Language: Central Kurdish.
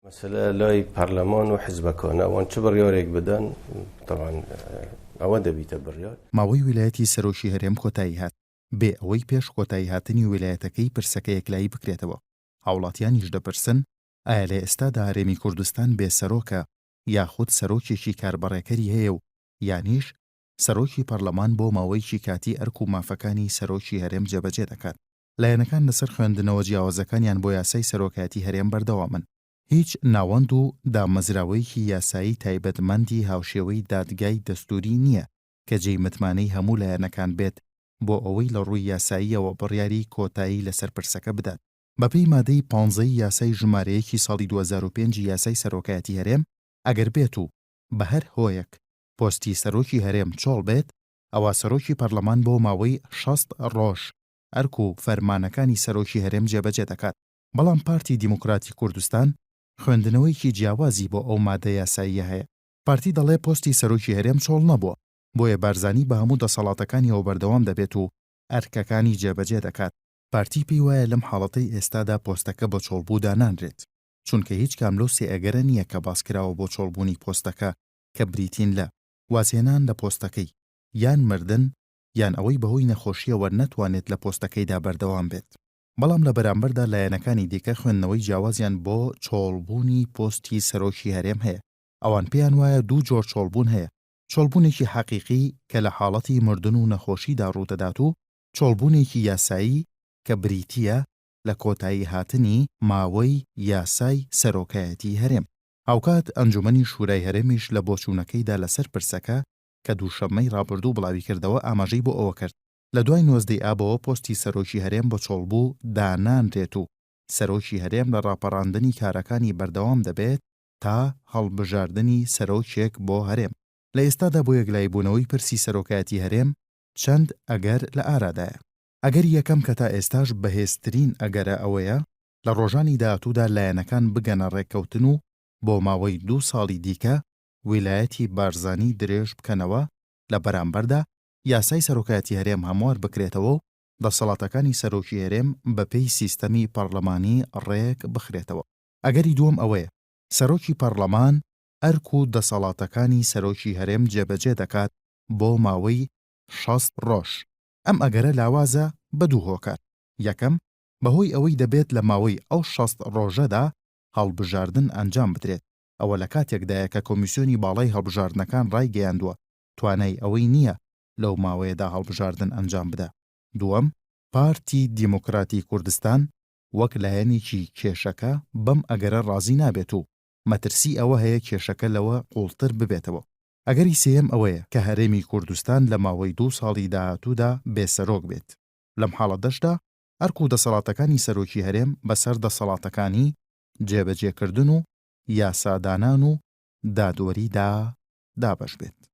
مەسەلە لای پەرلەمان و حزبەکانە، ئەوان چ بڕیارێک بدەن تەبعەن ئەوە دەبیتە بڕیار. ماوەی ویلایەتی سەرۆکی هەرێم کۆتایی هات، بێ ئەوەی پێش کۆتایی هاتنی ویلایەتەکەی پرسەکە یەکلایی بکرێتەوە، هاوڵاتیانیش دەپرسن ئایا لە ئێستادا هەرێمی کوردستان بێ سەرۆکە یاخود سەرۆکێکی کاربەڕێکەری هەیە و یانیش سەرۆکی پەرلەمان بۆ ماوەیەکی کاتی ئەرک و مافەکانی سەرۆکی هەرێم جێبەجێ دەکات. لایەنەکان لەسەر خوێندنەوە جیاوازەکانیان بۆ یاسای سەرۆکایەتی هەرێم بەردەوامن. هیچ ناوەند و دامەزراوەیەکی یاسایی تایبەتمەندی هاوشێوەی دادگای دەستووری نییە کە جێی متمانەی هەموو لایەنەکان بێت بۆ ئەوەی لە ڕووی یاساییەوە بڕیاری کۆتایی لەسەر پرسەکە بدات. بەپێی مادەی پانزەی یاسای ژمارە یەکی ساڵی 2005 ی یاسای سەرۆکایەتی هەرێم، ئەگەر بێت و بە هەر هۆیەک پۆستی سەرۆکی هەرێم چۆڵ بێت، ئەوا سەرۆکی پەرلەمان بۆ ماوەی 60 ڕۆژ ئەرک و فەرمانەکانی سەرۆکی هەرێم جێبەجێ دەکات. بەڵام پارتی دیموکراتی کوردستان خوێندنەوەیەکی جیاوازی بۆ ئەو مادە یاساییە هەیە. پارتی دەڵێ پۆستی سەرۆکی هەرێم چۆڵ نەبووە، بۆیە بارزانی بە هەموو دەسەڵاتەکانیەوە بەردەوام دەبێت و ئەرکەکانی جێبەجێ دەکات. پارتی پێی وایە لەم حاڵەتەی ئێستادا پۆستەکە بە چۆڵبوو دانانرێت، چونکە هیچ کام لەو سێ ئەگەرە نییە کە باسکراوە بۆ چۆڵبوونی پۆستەکە کە بریتین لە، وازهێنان لە پۆستەکەی، یان مردن، یان ئەوەی بەهۆی نەخۆشییەوە نەتوانێت لە پۆستەکەیدا بەردەوام بێت. بەڵام لە بەرامبەردا لایەنەکانی دیکە خوێندنەوەی جیاوازیان بۆ چۆڵبوونی پۆستی سەرۆکی هەرێم هەیە. ئەوان پێیان وایە دوو جۆر چۆڵبوون هەیە، چۆڵبوونێکی حەقیقی کە لە حاڵەتی مردن و نەخۆشیدا ڕوودەدات و چۆڵبوونێکی یاسایی کە بریتییە لە کۆتاییهاتنی ماوەی یاسای سەرۆکایەتی هەرێم. هاوکات ئەنجومەنی شورای هەرێمیش لە بۆچوونەکەیدا لەسەر پرسەکە کە دووشەممەی ڕابردوو بڵاویکردەوە ئاماژەی بۆ ئەوە کرد، لە دوای 19 ی ئابەوە پۆستی سەرۆکی هەرێم بە چۆڵبوو دانانرێت و سەرۆکی هەرێم لە ڕاپەڕاندنی کارەکانی بەردەوام دەبێت تا هەڵبژاردنی سەرۆکێک بۆ هەرێم. لە ئێستادا بۆ یەکلاییبوونەوەی پرسی سەرۆکایەتی هەرێم چەند ئەگەر لە ئارادایە. ئەگەری یەکەم کە تا ئێستاش بەهێزترین ئەگەرە ئەوەیە لە ڕۆژانی داهاتوودا لایەنەکان بگەنە ڕێککەوتن و بۆ ماوەی دوو ساڵی دیکە ویلایەتی بارزانی درێژ بکەنەوە، لە بەرامبەردا یاسای سەرۆکایەتی هەرێم هەموار بکرێتەوە و دەسەڵاتەکانی سەرۆکی هەرێم بەپێی سیستەمی پەڕلەمانی ڕێک بخرێتەوە. ئەگەری دووەم ئەوەیە سەرۆکی پەڕلەمان ئەرک و دەسەڵاتەکانی سەرۆکی هەرێم جێبەجێ دەکات بۆ ماوەی 60 ڕۆژ. ئەم ئەگەرە لاوازە بە دوو هۆکار، یەکەم، بەهۆی ئەوەی دەبێت لە ماوەی ئەو 60 ڕۆژەدا هەڵبژاردن ئەنجام بدرێت، ئەوە لە کاتێکدایە کە کۆمیسیۆنی باڵای هەڵبژاردنەکان ڕایگەیاندووە توانای ئەوەی نییە لەو ماوەیەدا هەڵبژاردن ئەنجام بدا. دووەم، پارتی دیموکراتی کوردستان وەک لایەنێکی کێشەکە بەم ئەگەرە ڕازی نابێت و مەترسی ئەوە هەیە کێشەکە لەوە قووڵتر ببێتەوە. ئەگەری سێیەم ئەوەیە کە هەرێمی کوردستان لە ماوەی دوو ساڵی داهاتوودا بێ سەرۆک بێت. لەم حاڵەتەشدا ئەرک و دەسەڵاتەکانی سەرۆکی هەرێم بەسەر دەسەڵاتەکانی جێبەجێکردن و یاسادانان و دادوەریدا دابەش بێت.